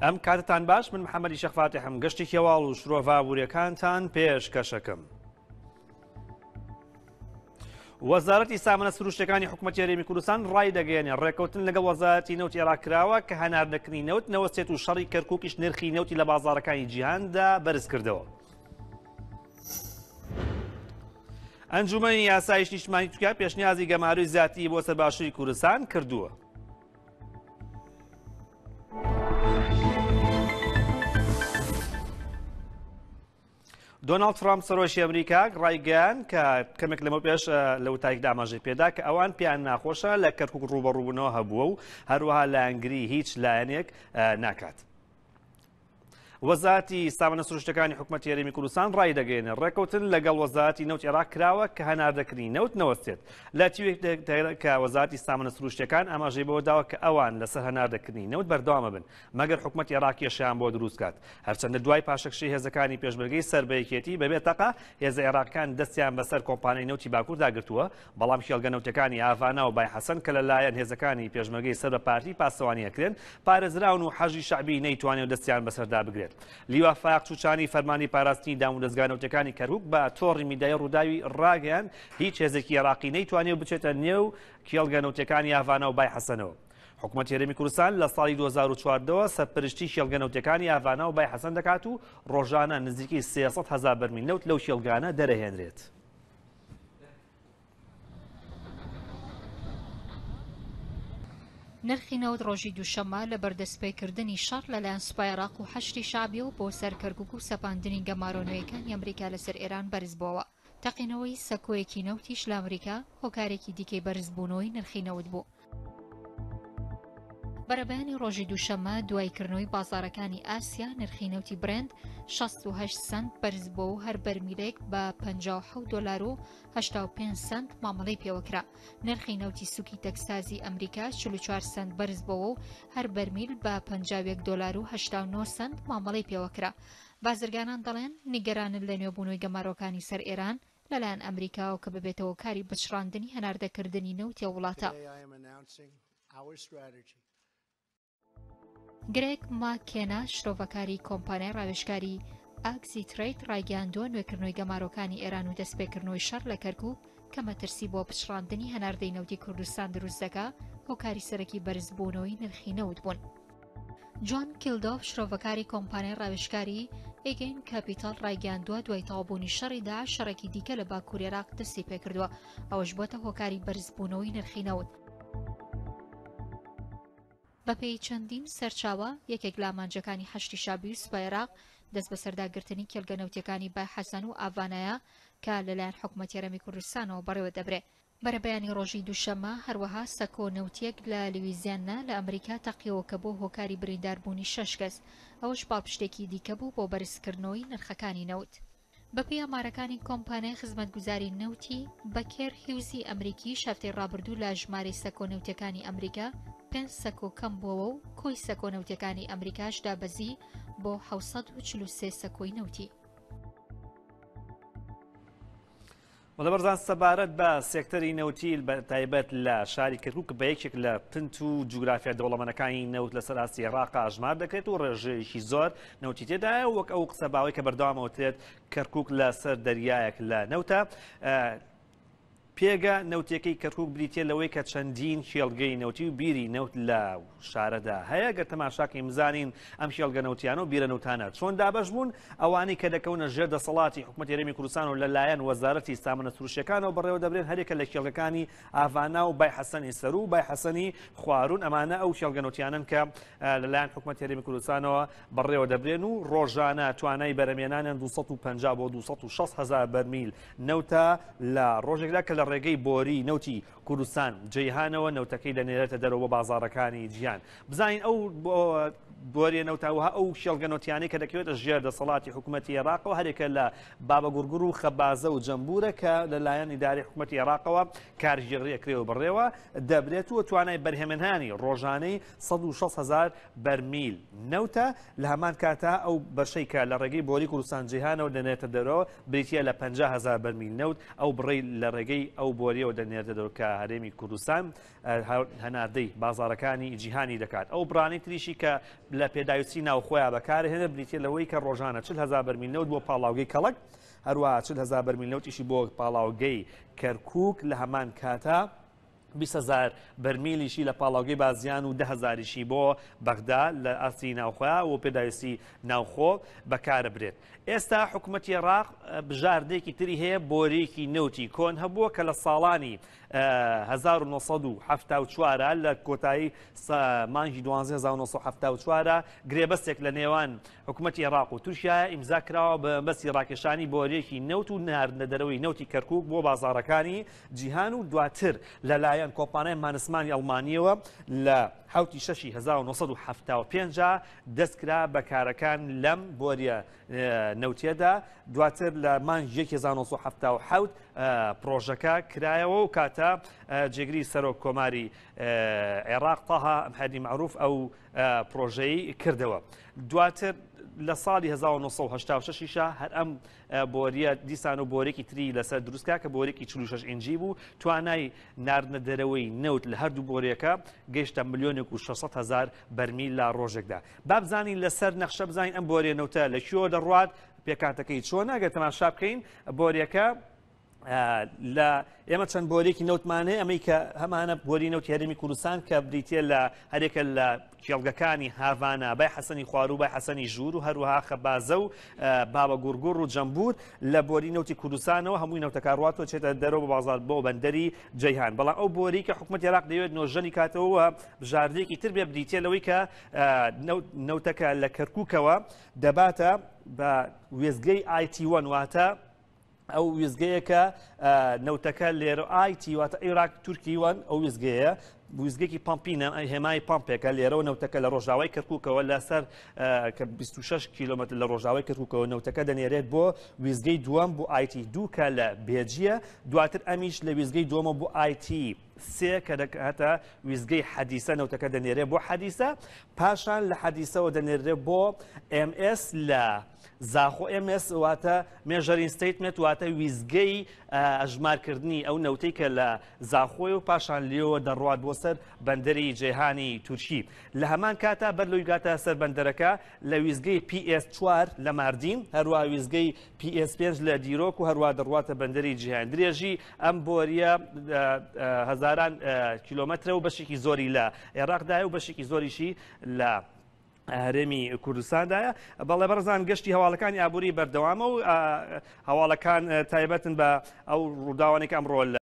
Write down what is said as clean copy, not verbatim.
ئەم کاتتان باش من محەممەدی شێخ فاتیحم گەشتی هەواڵ و شرۆڤە ئابووریەکانتان پێشکەشەکەم. وەزارەتی سامانە سروشتەکانی حکوومەتی هەرێمی کوردستان ڕایدەگەیەنێ ڕێککەوتن لەگەڵ وەزارەتی نەوتی عێراق کراوە کە هەناردەکردنی نەوت نەوەستێت و شەڕی کەرکووکیش نرخی نەوتی لە بازاڕەکانی جیهاندا بەرز کردەوە. ئەنجومەنی یاسایش نیشتمانی تورکیا پێشنیازی گەمارۆی زیاتری بۆ سەر باشووری کوردستان کردووە. دۆناڵد ترامپ سەرۆکی ئەمریکا ڕایگەیان کە کەمێک لەمە پێش لە وتایکدا ئاماژەی پێدا کە ئەوان پێیان ناخۆشە لە کەرکک ڕوبەڕووبوونەوە هەبووە و هەروەها لایەنگری هیچ لایەنێک ناکات. وەزارەتی سامانە سروشتەکانی حکومەتی هەرێمی کوردستان ڕایدەگەیەنێت ڕێککەوتن لەگەڵ وەزارەتی نەوتی عێراق کراوە کە هەناردەکردنی نەوت نەوەستێت لە کە وەزارەتی سامانە سروشتەکان ئاماژەی بەوە داوە کە ئەوان لەسەر هەناردەکردنی نەوت بەردەوامە بن مەگەر حکومەتی عێراق کێشەیان بۆ دروست کات. هەرچەندە دوای پاشەکشەی هێزەکانی پێشمەرگەی سەر بە یەکێتی بەبێ تەقە هێزە عێراقیەکان دەستیان بەسەر کۆمپانیای نەوتی باکووردا گرتووە، بەڵام کێڵگە نەوتیەکانی ئاڤانا و بای حەسەن کە لەلایەن هێزەکانی پێشمەرگەی سەر بە پارتی پاسەوانی ئەکرێن پارێزراون و حەشدی شەعبی نەیتوانیوە دەستیان بەسەردا بگرێت. لیوا فایەق چوچانی فەرماندەی پاراستنی دامودەزگا نەوتیەکانی کەرکوک بە تۆڕی میدیایی ڕووداوی ڕاگەیاند هیچ هێزێکی عێراقی نەیتوانیوە بچێتە نێو کێڵگە نەوتیەکانی ئاڤانا و بای حەسەنەوە. حکومەتی هەرێمی کوردستان لە ساڵی 2014 ەوە سەرپەرشتی کێڵگە نەوتیەکانی ئاڤانا و بای حەسەن دەکات و ڕۆژانە نزیکەی 300 هەزار بەرمیل نەوت لەو کێڵگانە دەرەهێنرێت. نرخی نەوت ڕۆژی دووشەممە لەبەر دەستپێکردنی شەڕ لەلایەن سوپای عێراق و حەشدی شەعبیەوە بۆ سەر کەرکوک و سەپاندنی گەمارۆ نوێیەکانی ئەمریکا لەسەر ئێران بەرزبووەوە. تەقینەوەی سەکۆیەکی نەوتیش لە ئەمریکا هۆکارێکی دیکەی بەرزبوونەوەی نرخی نەوت بوو. بەرەبەیانی ڕۆژی دووشەممە دوای کردنەوەی بازاڕەکانی ئاسیا نرخی نەوتی برێنت 68 سەنت بەرزبووە و هەر بەرمیلێک بە 57 دۆلار و 85 سەنت مامەڵەی پێوەکرا. نرخی نەوتی سوکی تەکسازی ئەمریکا 44 سەنت بەرزبووەوە و هەر بەرمیل بە 51 دۆلار و 89 سەنت مامەڵەی پێوەکرا. بازرگانان دەڵێن، نیگەرانن لە نوێبوونەوەی گەمارۆکانی سەر ئێران لەلایەن ئەمریکاوە کە ببێتە هۆکاری بچڕاندنی هەناردەکردنی نەوتی ئەو وڵاتە. گرێگ ماکێنا، شرۆڤەکاری کۆمپانیای ڕاوێژکاری ئاکزی ترەید ڕایگەیاندووە، نوێکردنەوەی گەمارۆکانی ئێران و دەستپێکردنەوەی شەڕ لە کەرکوک کە مەترسی بۆ پچڕاندنی هەناردەی نەوتی کوردستان دروست دەکا، هۆکاری سەرەکی بەرزبوونەوەی نرخی نەوت بوون. جۆن کیلدۆف شرۆڤەکاری کۆمپانیای ڕاوێژکاری ئێگەین کاپیتاڵ ڕایگەیاندووە دوای تەواوبوونی شەڕی داعش شەڕێکی دیکە لە باکووری عێراق دەستی پێکردووە ئەوەش بۆتە هۆکاری بەرزبوونەوەی نرخی نەوت. بەپێی چەندین سەرچاوە یەکێک لە ئامانجەکانی حەشدی شەعبی و سوپای عێراق دەستبەسەرداگرتنی کێڵگە نەوتیەکانی بای حەسەن و ئاڤانایە کە لەلایەن حکومەتی هەرێمی کوردستانەوە بەڕێوە دەبرێ. بەرەبەیانی ڕۆژی دووشەممە هەروەها سەکۆ نەوتییەک لە لویزیاننا لە ئەمریکا تەقیەوە کە بووە هۆکاری برینداربوونی شەش کەس، ئەوەش پاڵپشتێکی دیکە بوو بۆ بەرزکردنەوەی نرخەکانی نەوت. بەپێی ئامارەکانی کۆمپانیای خزمەتگوزاری نەوتی بەکێر هیوزی ئەمریکیش هەفتەی ڕابردوو لە ژمارەی سەکۆ نەوتیەکانی ئەمریکا پێنج سەکۆ کەم بووەوە و کۆی سەکۆ نەوتیەکانی ئەمریکاش دابەزی بۆ 743 سەکۆی نەوتی. بەڵێ بەڕێزان سەبارەت بە سێکتەری نەوتی بە تایبەت لە شاری کەرکوک بە یەکێک لە پنت و جوگرافیا دەوڵەمەنەکانی نەوت لەسەر ئاستی عێراق ئەژمار دەکرێت و ڕێژەیەکی زۆر نەوتی تێدایە وەک ئەو قسە باوەی کە بەردەوام ئەوترێت کەرکوک لەسەر دەریایەک لە نەوتە. پێگە نەوتیەکەی کەرکوک بریتیە لەوەی کە چەندین کێڵگەی نەوتی و بیری نەوت لە شارەدا هەیە گەر تەماشاکەین بزانین ئەم کێڵگە نەوتیانە و بیرە نەوتانە چۆن دابەش بوون ئەوانەی کە دەکەونە ژێر دەسەڵاتی حکومەتی هەرێمی کوردستان و لەلایەن وەزارەتی سامانە سروشتیەکانەوە بەڕێوە دەبرێن هەرێکە لە کێڵگەکانی ئاڤانا و بای حەسەنی سەروو و بای حەسەنی خواروون ئەمانە ئەو کێڵگە نەوتیانەن کە لەلایەن حکومەتی هەرێمی کوردستانەوە بەڕێوە دەبرێن و ڕۆژانە توانای بەرەمێنانیان 250 بۆ 260 هەزار بەرمیل نەوتە لە ڕۆژێکدا کە لە ڕێگەی بۆری نەوتی کوردستان جەیهانەوە نەوتەکەی دەنێرێتە دەرەوە بۆ بازاڕەکانی جیهان. بزانین ئەو بۆریە نەوتاوها ئەو کێڵگە نەوتیانەی کە دەکەوێتە ژێر دەسەڵاتی حکوومەتی عێراقەوە هەرێکە لە بابەگوڕگوڕ و خەبازە و جەمبورە کە لەلایەن ئیدارەی حکوومەتی عێراقەوە کارگێڕی ئەکرێ و بەڕێوە دەبرێت و توانای بەرهەمهێنانی ڕۆژانەی 160 هەزار بەرمیل نەوتە، لە هەمان کاتا ئەو بەشەی کە لە ڕێگەی بۆری کوردستان جیهانەوە دەنێرێتە دەرەوە بریتییە لە 50 هەزار بەرمیل نەوت، ئەو بڕەی لە ڕێگەی ئەو بۆریەوە دەنێرێتە دەرەوە کە هەرێمی کوردستان هەناردەی بازاڕەکانی جیهانی دەکات. ئەو بڕانەی تریشی کە لە پێداویستی ناوخۆیا بەکارهێنێت بریتیە لەوەی کە ڕۆژانە 40 هەزار بەرمیل نەوت بۆ پاڵاوگەی کەڵەک هەروەها 40 هەزار بەرمیل نەوتیشی بۆ پاڵاوگەی کەرکوک لە هەمان کاتا 20 هەزار بەرمیلیشی لە پاڵاوگەی بازیان و 10 هەزاریشی بۆ بەغدا لە ئاستی ناوخۆیا و پێداویستی ناوخۆ بەکاربرێت. ئێستا حکوومەتی عێراق بژاردەیەکی تری هەیە، بۆریەکی نەوتی کۆن هەبووە کە لە ساڵانی 1974 لە کۆتایی مانگی 12 1974 گرێبەستێک لە نێوان حکوومەتی عێراق و تورکیا ئیمزا کراوە بە مەبەستی ڕاکێشانی بۆریەکی نەوت و ناردنە دەرەوەی نەوتی کەرکوک بۆ بازاڕەکانی جیهان و دواتر لەلایەن کۆمپانیای مانسمانی ئەڵمانیەوە لە حوتی شەشی 1975 دەستکرا بە کارەکان لەم بۆریە نەوتیەدا. دواتر لە مانگی یەکی 1977 پرۆژەکە کرایەوە و کاتە جێگری سەرۆک کۆماری عێراق تاها هادی معروف ئەو پرۆژەی کردەوە. دواتر لە ساڵی 1986 هەر ئەم بۆریە دیسان و بۆرێکی تری لەسەر دروستکا کە بۆرێکی 46 ئینجی بوو. توانای ناردنە دەرەوەی نەوت لە هەردوو بۆریەکە گەیشتە ملیۆنێک و 600 هەزار بەرمیل لە ڕۆژێکدا. با بزانین لەسەر نەخشە بزانین ئەم بۆریە نەوتە لە کوێوە دەڕوات، پێکاتەکەی چۆنە. ئەگەر تەماشا بکەین بۆریەکە لە ئێمە چەند بۆریەکی نەوتمان هەیە. ئەمەی کە هەمانە بۆری نەوتی هەرێمی کوردستان کە بریتە لە هەرێکە لە کێڵگەکانی هاڤانا، بای حەسەنی خواروو، بای حەسەنی ژوور و هەروەها خەبازە و بابە گوڕگوڕ و جەمبور. لە بۆری نەوتی کوردستانەوە هەمووی نەوتەکە ڕواتەوە چێتە دەرەوە بە بازار بۆ بەندەری جەیهان. بەڵام ئەو بۆری کە حکوومەت عێراق دەیەوێت نۆژەنی کاتەوە بژاردەیەکی تر بێ بریتە لەوەی کە نەوتەکە لە کەرکووکەوە دەباتە بە وێستگەی IT 1، واتە ئەو وێستگەیەکە نەوتەکە لێرە IT واتە عێراق تورکی one، ئەو وێستگەیە وێستگەیەکی پمپینە، هێمای پمپێکە. لێرەوە نەوتەکە لە ڕۆژاوای کەرکووکەوە لەسەر کە 26 کیلومتر لە ڕۆژاوای کەرکووکەوە نەوتەکە دەنێرێت بۆ وێستگەی دووەم بۆ IT دوو کە لە بێجیە، دواتر ئەمیش لە وێستگەی دووەمە بۆ IT سێ کە دەکاتە وێستگەی حەدیسە، نەوتەکە دەنێرێ بۆ حەدیسە، پاشان لە حەدیسەوە دەنێرێ بۆ MS لە زاخۆ. MS واتە measuring statement، واتە وێستگەی ئەژمارکردنی ئەو نەوتەی کە لە زاخۆی و پاشان لێوە دەڕوات بۆ سەر بەندەری جیهانی تورکی. لە هەمان کاتا بەر لەوەی گاتە سەر بەندەرەکە لە وێستگەی PS 4 لە ماردین، هەروە وێستگەی PS 5 لە دیرۆک و هەروە دەڕواتە بەندەری جیهان. درێژی ئەم بۆریە هەزاران کیلۆمەترە و بەشێکی زۆری لە عێراقدایە و بەشێکی زۆریشی لە هەرێمی کوردستاندایە. بەڵێ بەڕزان، گەشتی هەواڵەکانی ئابووری بەردەوامە و هەواڵەکان تایبەتن بە ئەو ڕووداوانێک ئەمڕۆ.